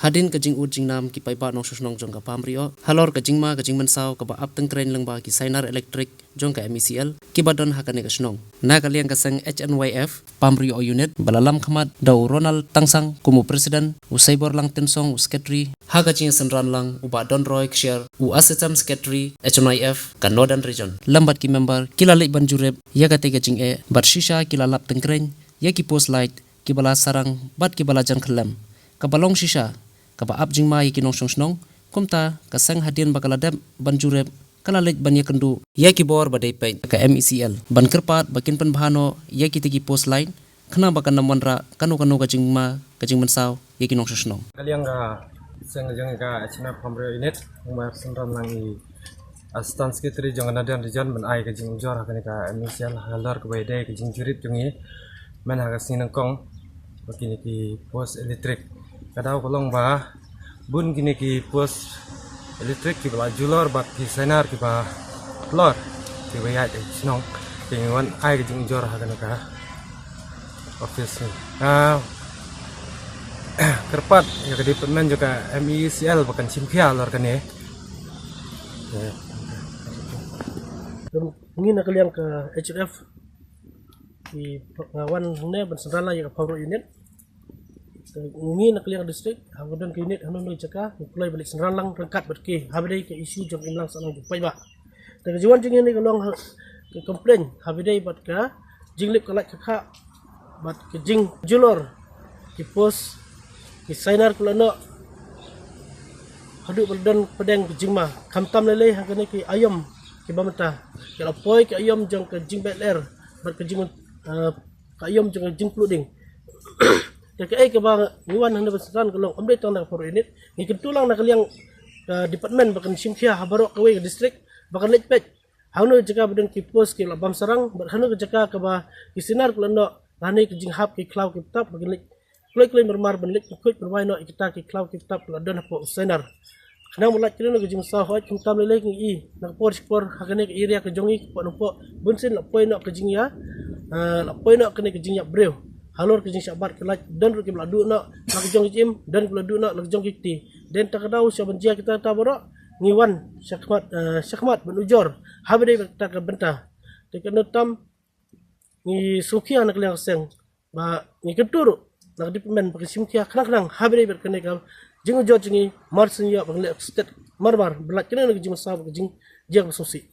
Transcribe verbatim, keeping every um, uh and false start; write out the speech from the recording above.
Hadien ka jingud jingnam ki paidbah nongshong shnong jong ka Pamrioh halor ka jingma ka jingmynsaw kaba ap tyngkreiñ lyngba ki sainar elektrik jong ka M E C L kiba don ha kane ka shnong. Na ka liang ka seng H N Y F Pamrioh Unit ba la lam khmat da u Ronald Tangsang kum u president, u Saibor Langtynsong u secretary, ha ka jingïasynran lang u Bah Donroy Kshiar u assistant secretary H N Y F ka Northern Region. Lem bad ki member ki la leit ban jurip ïa katei ka jingeh bad shisha ki la lap tyngkreiñ ïa ki post light kiba la sarang bad kiba la jan khyllem. Kaba long shisha kaba ap jingma ïa ki nongshong shnong, kumta ka seng hadien ba ka la dep ban jurip ka la leit ban ïakynduh ïa ki bor ba dei peit ka M E C L ban kyrpad ba kin pynbha noh ïa kitei ki post light khnang ba kan ym wanrah kano kano ka jingma ka jingmynsaw ïa ki nongshong shnong. Ka liang ka seng jong ka H N Y F Pamrioh Unit, u Bah Synran Lang i assistant secretary jong ka Northern Region ban ai ka jingujor ha kane ka M E C L halor kaba ïadei ka jingjurip jong i mynta ha ka sngi nyngkong ba kine ki post elektrik. Ka daw ka long ba bun kine ki post elektrik kiba la julor bad ki sainar kiba lor kiba ïaid ha shnong. Ki wan ai ka jingujor ha kane ka office ni. Ah, kyrpad ïa ka department jong ka M E C L ba kan shim khia halor kane. Ngi na ka liang ka H N Y F ki, ah, wan hangne ban synran lang ïa ka Pamrioh Unit. Ngi na ka liang ka district haba don ka unit hano hano jaka ngi kloi ban leit synran lang ryngkat bad ki haba dei ka issue jong imlang sahlang jong paidbah. Te ka jingwan jong ngi hangne ka long ha ka complain haba dei bad ka jinglip ka light ka khah bad ka jingjulor ki post ki sainar ka la noh haduh ba la don pdeng ka jingma, khamtam lei lei ha kane ki aïom kiba mynta. Ki la poi ki aïom jong ka jingbeh lyer bad ka jing, eh, ka aïom jong ka jingpluh ding. Te kaei kaba ngi wan hangne ban synran ka long ym dei tang na ka Pamrioh Unit, ngi kyntu lang na ka liang ka department ba kan shim khia ha baroh kawei ka district ba kan leit peit hano ka jaka ba don ki post ki la bam sarang bad hano ka jaka kaba ki sainar ka la noh lane ka jinghap ki khlaw ki btap ba kan leit kloi kloi marmar ban leit khuid pynwai noh ïa kita ki khlaw ki btap la don hapoh u sainar. Khnang ban lait kane ka jingmynsaw hooid khamtam lei lei ngi i na ka por shi por ha kane ka area ka jong ngi ka pok na pok bun sien la poi noh ka jingïa, eh, la poi noh kane ka jingïap briew halor ka jingshah bat ka light. Don ruh kiba la duh noh la ka jong ka jingim, don kiba la duh noh la ka jong ka kti. Dei na kata ka daw sha ban jia kita ta baroh ngi wan shakhmat, eh, shakhmat ban ujor haba dei bad kata ka bynta. Te kano tam ngi sngewkhia na ka liang ka seng ba ngi kyntu ruh na ka department ba ka shim khia khnang khnang haba dei bad kane ka jingujor jong ngi mar sien ïa ba ngi leh stet marmar ban lait kane na ka jingmynsaw bad ka jingjia kaba sngewsih.